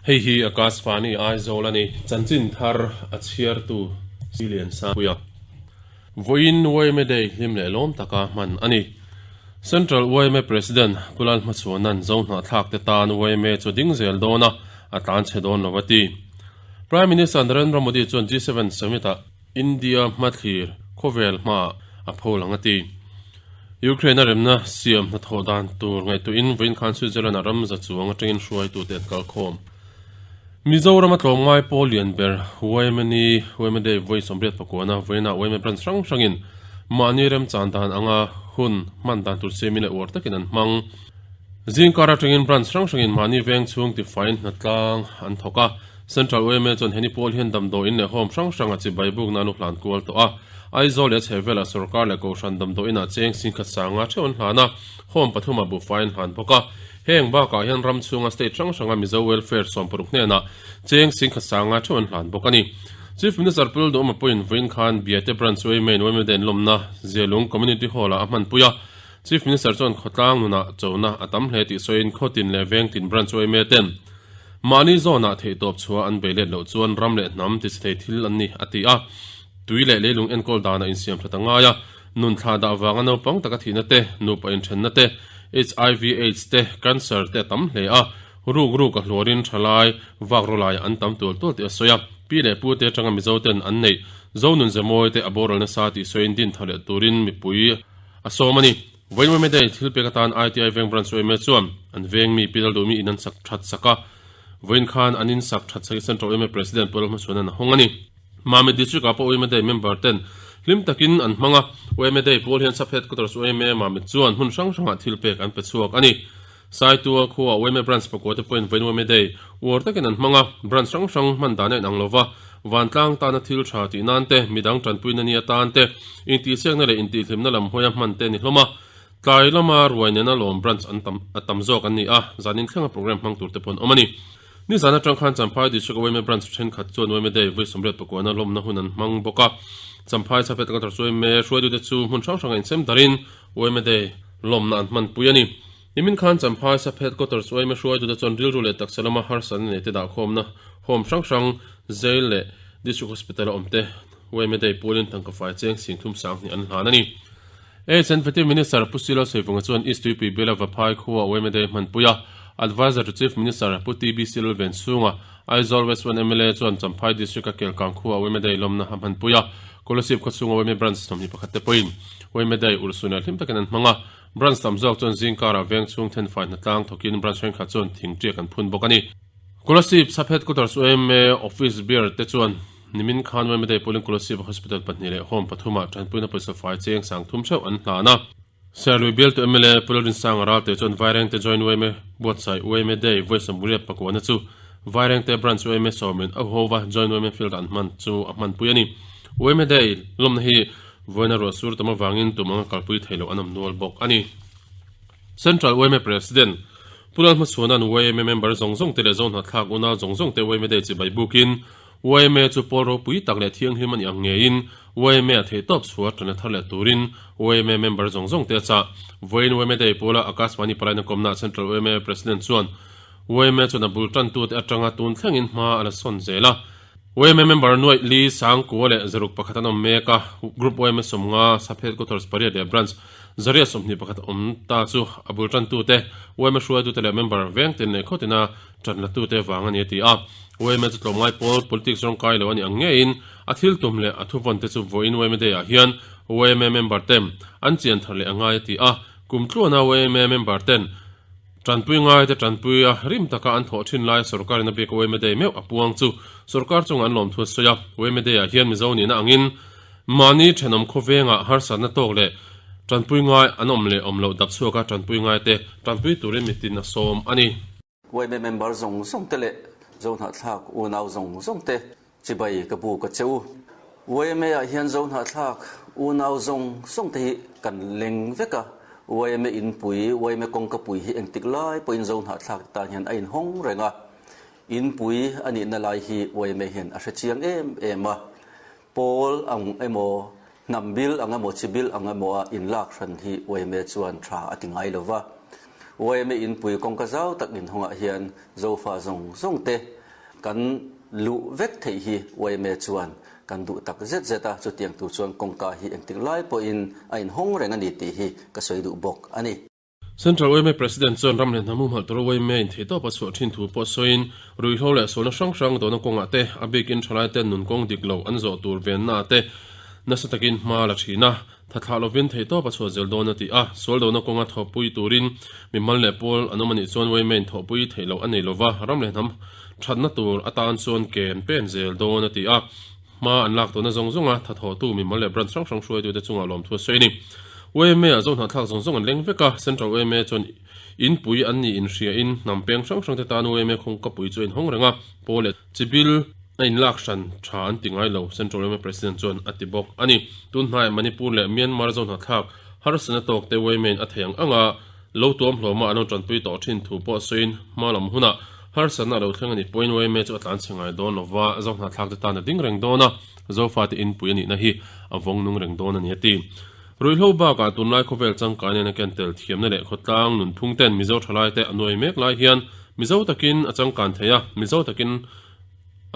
Hei hi Akashvani Aizawl a ni. Chanchin thar a chhiartu Silian Sangpuia. Vawiin yma Day hlim leh lawm taka hman a ni. Central yma President Pu Lalhmachhuana'n Zohnahthlak te tan yma chu ding zel dawn a, a tlan chhe dawn lo a ti. Prime Minister Narendra Modi chuan G7 Summit-ah India hmathlir khawvel hmaah a pho lang a ti. Ukraine-a remna siam hnathawh dan tur ngaihtuahin vawiin khan Switzerland-ah ram za chuang atangin hruaitute an kalkhawm. Mizorama tlawmngai pawl lian ber yma ni yma Day vawi 88 vawiinah yma branch hrang hrangin mahni remchan dan anga hun hman dan tur siamin leh uar takin an hmang. Zingkar atangin branch hrang hrangin mahni veng chhung tifaiin hnatlang an thawk a. Central yma chuan heni pawl hian damdawiin leh home hrang hranga chibai bukna an u hlan kual tawh a. Aizawl leh a chhehvelah sorkar leh kohhran damdawiinah cheng singkhat sanga theuh an hlan a, home pathumah buhfai an hlan bawk a. Heng bakah hian ram chhunga state hrang hranga Mizo Welfare 60 hnenah cheng singkhat sanga theuh an hlan bawk a ni. Chief Minister Pu Lalduhawma pawhin vawiin khan Biate Branch yma in yma Den lawmna Zialung Community Hall-ah a hmanpui a. Chief Minister chuan khawtlang nunah chona a tam hle tih sawiin khawtin leh vengtin Branch yma ten mahni zawnah theihtawp chhuah an bei let loh chuan ram leh hnam tichhe thei thil an ni a ti a. Tui leh leilung enkawl danah insiam that a ngai a, nun thlah dah vanga naupang taka thihna te, nupa inthenna te, HIV aids te, cancer te a tam hle a, ruk ruk a hluarin thalai vak rawlaiah an tam tual tual tih a sawi a. Pi leh pu te atanga Mizo ten an neih Zo nun zemawi te a boral nasa tih sawiin din tha leh turin mipui a sawm a ni. Vawiin Yma Day thil pek atan ITI Veng Branch yma chuan an veng mi Pi Lalduhmi in an sak that sak a, vawiin khan an in sak that sak hi Central yma President Pu Lalhmachhuana'n a hawng a ni. Mami District ah pawh yma Day member ten hlim takin an hmang a, yma Day pawl hian Sub Headquarters yma Mami chuan hmun hrang hrangah thil pek an pe chhuak a ni. Saitua khua yma Branch pakua te pawhin vawiin yma Day uar takin an hmang a, branch hrang hrang hman dan a inang lova, vantlang tana thil tha tih nan te, midang tanpuina ni atan te, intihsiakna leh intihhlimna lam hawia hman te a ni hlawm a. Tlai lama ruai nena lawm branch an tam a tam zawk an ni a, zanin thlenga program hmang tur te pawh an awm a ni. Nizan atang khan Champhai District a yma Branch thenkhat chuan yma Day vawi 84 na lawmna hun an hmang bawk a. Champhai Chhaphet Kathar chu yma hruaitute chu hmun hrang hranga insem darin yma Day lawmna an hmanpui a ni. Nimin khan Champhai Chhaphet Kathar chu yma hruaitute chuan rilru leh taksa lama harsatna nei te dahkhawmna home hrang hrang Jail leh District Hospital a awmte yma Day pualin tangka fai cheng 32 an hlan a ni. Executive Minister Pu Silo Soivunga chuan East Tuipui Biala Vaphai khua yma Day hmanpui a, Adviser to Chief Minister Pu TB Silal Venchhunga, Aizawl West 1 mla chuan Champhai District-a Kelkang khua yma Day lawmna a hmanpui a, Kolasib khawchhunga yma Branch 21 te pawhin yma Day urhsun leh hlim takin an hmang a, Branch tam zawk chuan zingkarah veng chhung thenfai hnatlang thawkin Branch thenkhat chuan thingtiak an phun bawk a ni. Kolasib Sub Headquarters yma Office Bearer te chuan Nimin khan yma Day Pawlin Kolasib Hospital pahnih leh Home pathumah tanpuina pawisa fai cheng 30 theuh an hlan a. Serlui bialtu mla Pu Lalrinsanga Ralte chuan Vairengte Joint yma buatsaih yma Day vawi 89 chu Vairengte Branch yma sawmin a huhova Joint yma Field an hman chu a hmanpui a ni. Yma Day lawmna hi vawiina ruah sur tam avangin tum anga kalpui thei loh an awm nual bawk a ni. Central yma President Pu Lalhmachhuana'n yma member zawng zawng te leh Zohnahthlak unau zawng zawng te yma Day chibai bukin Yma chu pawl ropui tak leh thianghlim a nih ang ngeiin yma a theihtawp chhuah ṭan a thar leh turin yma member zawng zawng te a chah. Vawiin yma Day pawla Akashvani palaina kawmnaah Central yma President chuan yma chuan a bul ṭantute aṭanga tun thlengin hma a la sawn zel a. Yma member nuaih li sangkua leh zaruk pakhat an awm mek a, Group yma 50, Sub Headquarters pariat leh Branch zariat 21 awm ta chu a bul ṭantute, yma hruaitute leh member vengtin leh khawtina ṭan latute vang a ni a ti a. Yma chu tlawmngai pawl politics rawng kai lo a nih ang ngeiin a thil tum leh a thuvawn te chu vawiin yma Day ah hian yma member ten an chian thar leh a ngai a ti a. Kum tluana yma member ten ṭanpui ngai te ṭanpui a rim taka an thawh ṭhin lai sorkar in a biak yma Day meuh a puang chu sorkar chungah an lawmthu a sawi a. Yma Day ah hian Mizo nihna angin mahni ṭhenawm khawvengah harsatna tawk leh ṭanpui ngai an awm leh awm loh dap chhuaka ṭanpui ngai te ṭanpui turin mitin a sawm a ni. Yma member zawng zawng te leh Zohnahthlak unau zawng zawng te chibai ka bu ka che u. Yma ah hian Zohnahthlak unau zawng zawng te hi kan leng vek a, yma inpui, yma kawngkapui hi engtik lai pawhin Zohnahthlak te tan hian a inhawng reng a, inpui a nihna lai hi yma hian a hre chiang em em a, pawl ang emaw, hnam bil ang emaw, chi bil ang emaw a inlak hran hi yma chuan tha a ti ngai lo va. Yma inpui kawngka zau tak inhawngah hian Zofa zawng zawng te kan luh vek theih hi yma chuan kan duh tak zet zet a, chutiang tur chuan kawngka hi engtik lai pawhin a inhawng reng a ni tih hi ka sawi duh bawk a ni. Central yma President chuan ram leh hnam humhalh tura yma in theihtawp a chhuah thin thu pawh sawiin, ruihhlo leh sualna hrang hrang dawhna kawngah te, a bikin thalaiten nun kawng dik lo an zawh tur vennaah te nasa takin hma la thin a, tha thlah lovin theihtawp a chhuah zel dawn a ti a, sual dawhna kawnga thawhpui turin mimal leh pawl an awm a nih chuan yma in thawhpui theih loh a nei lova, ram leh hnam thatna tur atan chuan ke an pen zel dawn a ti a. Hma an lak tawhna zawng zawnga tha thawhtu mimal leh branch hrang hrang hruaitute chungah lawmthu a sawi a ni. YMA-ah zohnahthlak zawng zawng an leng vek a, Central YMA chuan inpui an nih inhriain hnam peng hrang hrangte tan YMA khawngkapui chu a inhawng reng a, pawl leh chibil a inlak hran tha an ti ngai lo, Central YMA President chuan a ti bawk a ni. Tun hnaiah Manipur leh Myanmar zohnahthlak harsatna tawkte YMA-in a thei ang anga lo tuam hlawma an lo tanpui tawh thin thu pawh sawiin hma lam hunah Harsatna a lo thleng a nih pawhin yma chu a tlan chhe ngai dawn lova, Zohnahthlak te tan a ding reng dawn a, Zofate inpui a nihna hi a vawng nung reng dawn a ni a ti. Ruihhlo bakah tunlai khawvel changkai nena ken tel thiamna leh khawtlang nunphung ten Mizo thalai te a nuai mek lai hian Mizo takin a changkan thei a, Mizo takin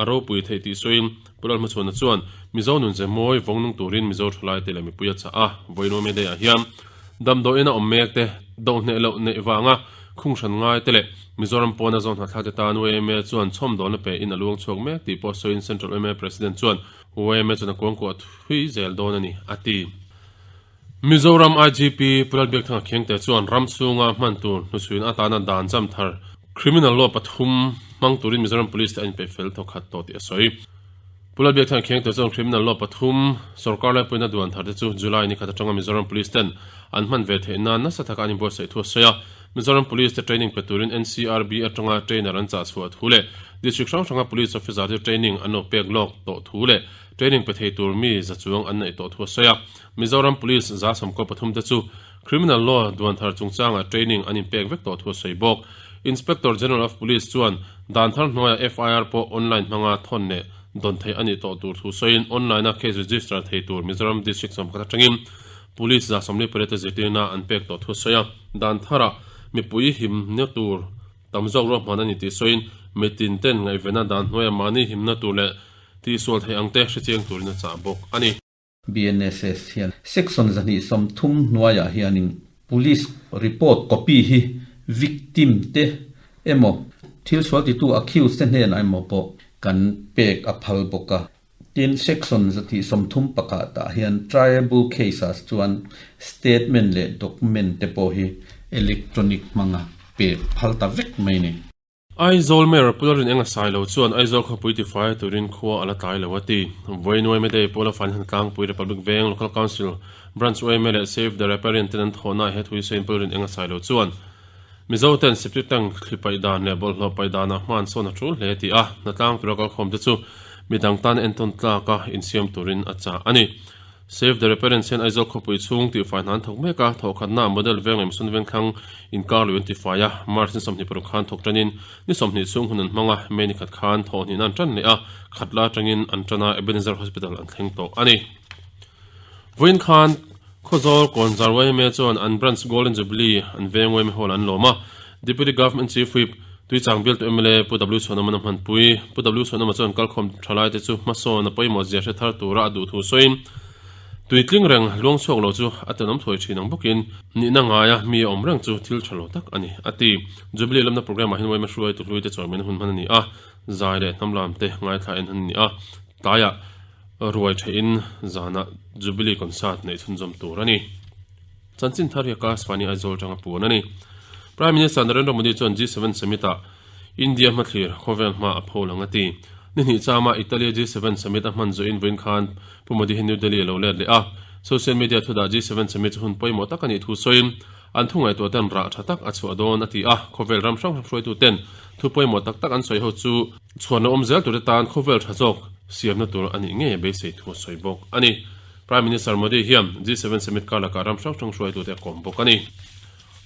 a ropui theih tih sawiin Pu Lalhmachhuana chuan Mizo nun ze mawi vawng nung turin Mizo thalai te leh mipui a chah a, Vawinuame Day ah hian damdawiin a awm mek te dohneh loh neih vanga khung hran ngai te leh Mizoram pawna zawn hnahthlak te tan yma chuan chhawmdawlna pe in a luang chhuak mek tih pawh sawiin Central yma President chuan yma chuan a kuangkuah thui zel dawn a ni a ti. Mizoram IGP Pu Lalbiakthanga Khengte chuan ram chhunga hman tur hnuchhuina atana dan jam thar Criminal Law pathum hmang turin Mizoram Police te an inpeih fel thawkhat tawh tih a sawi. Pu Lalbiakthanga Khengte chuan Criminal Law pathum sorkar laipuina duan thar te chu July ni khat atanga Mizoram Police ten an hman ve theih nan nasa taka an inbuatsaih thu a sawi a. Mizoram Police te training pe turin NCRB atanga trainer an chah chhuah thu leh District hrang hranga Police Officer te training an lo pek lawk tawh thu leh training pe thei tur mi za chuang an neih tawh thu a sawi a. Mizoram Police 113 te chu Criminal Law duan thar chungchangah training an inpek vek tawh thu a sawi bawk. Inspector General of Police chuan dan thar hnuaiah FIR pawh online hmanga thawn leh dawn theih a nih tawh tur thu sawiin online-a case register thei tur Mizoram District 11 atangin Police 48 te zirtirna an pek tawh thu a sawi a. Dan tharah mipui himna tur tam zawk ruahman a ni tih sawiin mitin ten ngaihvenna dan hnuaiah mahni himna tur leh tihsual theih ang te hrechiang turin a chah bawk a ni. BNSS hian Section 230 hnuaiah hianin Police report copy hi victim te emaw thil sual titu accused te hnenah emaw pawh kan pek a phal bawk a. Tin, Section 131 tah hian triable case ah chuan statement leh document te pawh hi electronic hmanga pek phal ta vek mai a ni. Aizawl Mayor Pu Lalrin Enga Sailo chuan Aizawl khawpui tifai turin khua a la tlai lo a ti. Vawiin yma Day pawla fan han tlangpui Republic Veng Local Council Branch yma leh Save the Riparian ten an thawhna ah he thu hi sawiin Pu Lalrin Enga Sailo chuan Mizo ten septic tank thli paih dan leh bawlhhlawh paih danah hma an sawn a tul hle tih a hnatlang tura kalkhawm te chu midang tan entawn tlaka insiam turin a chah a ni. Save the Riparians hian Aizawl khawpui chhung tihfai hna an thawk mek a, thawhkhatnaah Model Veng leh Mission Vengthlang inkar lui an tifai a, March ni 26 khan thawk tanin ni 20 chhung hun an hmang a, May ni khat khan thawhhnihna an tan leh a, khatla atangin an tan a, Ebenezer Hospital an thleng tawh a ni. Vawiin khan Khawzawl Kawnzar yma chuan an Branch Golden Jubilee an veng yma Hall an lawm a, Deputy Government Chief Whip, Tuichang bialtu mla Pu W Chhuanawma na hmanpui. Pu W Chhuanawma chuan kalkhawm thalaite chu hmasawn a pawimawh zia hre thar tura a duh thu sawiin, Tuitling reng luang chhuak lo chu a tenawm thuai thin ang bawkin nihna ngaia mi a awm reng chu thil tha lo tak a ni, a ti. Jubilee lamna programme ah hian yma hruaitu hluite chawimaina hun hman a ni a, zai leh hnam lam te ngaithla en hun a ni a, tlaiah ruai theihin zanah Jubilee concert neih chhunzawm tur a ni. Chanchin thar hi Akashvani Aizawl atanga puan a ni. Prime Minister Narendra Modi chuan G7 Summit-ah India hmathlir khawvel hma a pho lang a ti. Ni hnih chama Italy-a G7 Summit a hman zawhin vawiin khan Pu Modi hi New Delhi a lo let leh a. Social media thudah G7 Summit chu hun pawimawh tak a nih thu sawiin an thu ngaihtuah ten rah tha tak a chhuah dawn a ti a. Khawvel ram hrang hrang hruaitu ten thu pawimawh tak tak an sawi ho chu chhuan lo awm zel tur te tan khawvel tha zawk siamna tur a nih ngei a beisei thu a sawi bawk a ni. Prime Minister Modi hian G7 Summit kar lakah ram hrang hrang hruaitute a kawm bawk a ni.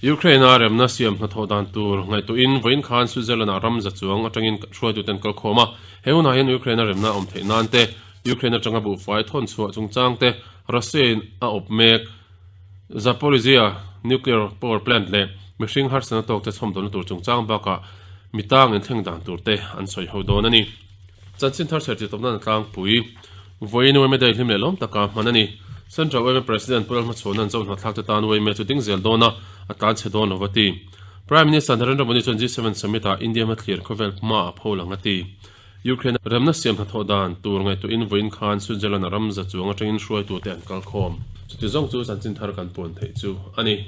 Ukraine-a remna siam hnathawh dan tur ngaihtuahin vawiin khan Switzerland-ah ram za chuang atangin hruaitute an kalkhawm a. He hunah hian Ukraine-a remna a awm theih nan te, Ukraine atanga buhfai thawn chhuah chungchang te, Russia-in a awp mek Zaporizhzhia nuclear power plant leh. Mihring harsatna tawkte chhawmdawlna tur chungchang bakah mi tang inthleng dan tur te an sawi ho dawn a ni. Chanchin thar chher titawp nan a tlangpui. Vawiin yma Day hlim leh lawm taka hman a ni. Central yma President Pu Lalhmachhuana'n Zohnahthlak te tan yma chu ding zel dawn a, a tlan chhe dawn lo va ti. Prime Minister Narendra Modi chuan G7 Summit ah India hmathlir khawvel hma a pho lang a ti. Ukraine a remna siam hnathawh dan tur ngaihtuahin vawiin khan Switzerland a ram za chuang atangin hruaitute an kal khawm. Chuti zawng chu chanchin thar kan puan theih chu a ni.